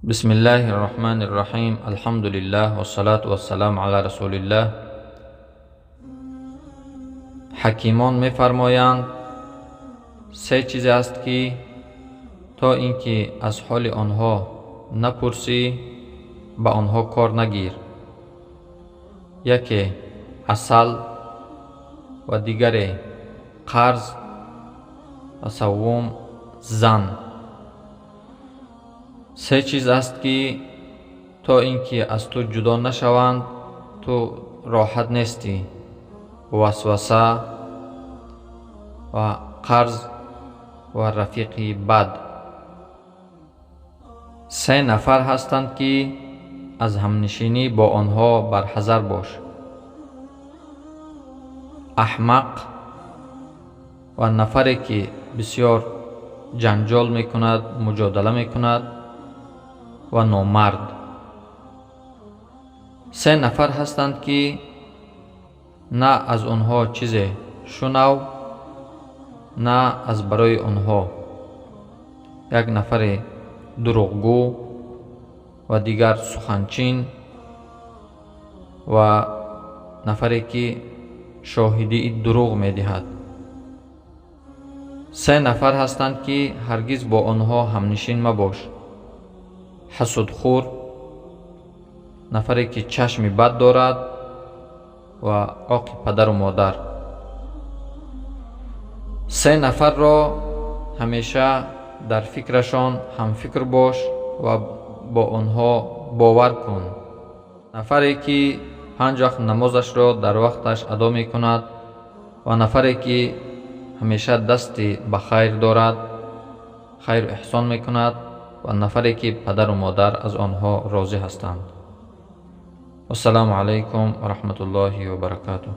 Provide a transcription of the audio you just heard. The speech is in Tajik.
Бисмиллаҳи рраҳмани рраҳим. Алҳамдулиллаҳ вассалату вассалам ала расулиллаҳ. Ҳакимон мефармоянд, се чизе аст, ки то ин ки аз ҳоли онҳо напурсӣ, ба онҳо кор нагир. Яке асал ва дигаре қарз ва саввум зан. Се чиз аст, ки то ин ки аз ту ҷудо нашаванд, ту роҳат нестӣ: васваса ва қарз ва рафиқи бад. Се нафар ҳастанд, ки аз ҳамнишинӣ бо онҳо барҳазар бош: аҳмақ ва нафаре, ки бисёр ҷанҷол мекунад, муҷодала мекунад, ва номард. Се нафар ҳастанд, ки на аз онҳо чизе шунав, на аз барои онҳо: як нафаре дурӯғгӯ ва дигар суханчин ва нафаре, ки шоҳидии дурӯғ медиҳад. Се нафар ҳастанд, ки ҳаргиз бо онҳо ҳамнишин мабош: ҳасудхӯр, нафаре, ки чашми бад дорад, ва оқи падару модар. Се нафарро ҳамеша дар фикрашон ҳамфикр бош ва бо онҳо бовар кун: нафаре, ки панҷ вақт намозашро дар вақташ адо мекунад, ва нафаре, ки ҳамеша дасти ба хайр дорад, хайру эҳсон мекунад, ва нафаре, ки падару модар аз онҳо розӣ ҳастанд. Вассалому алайкум ва раҳматуллоҳи ва баракатуҳ.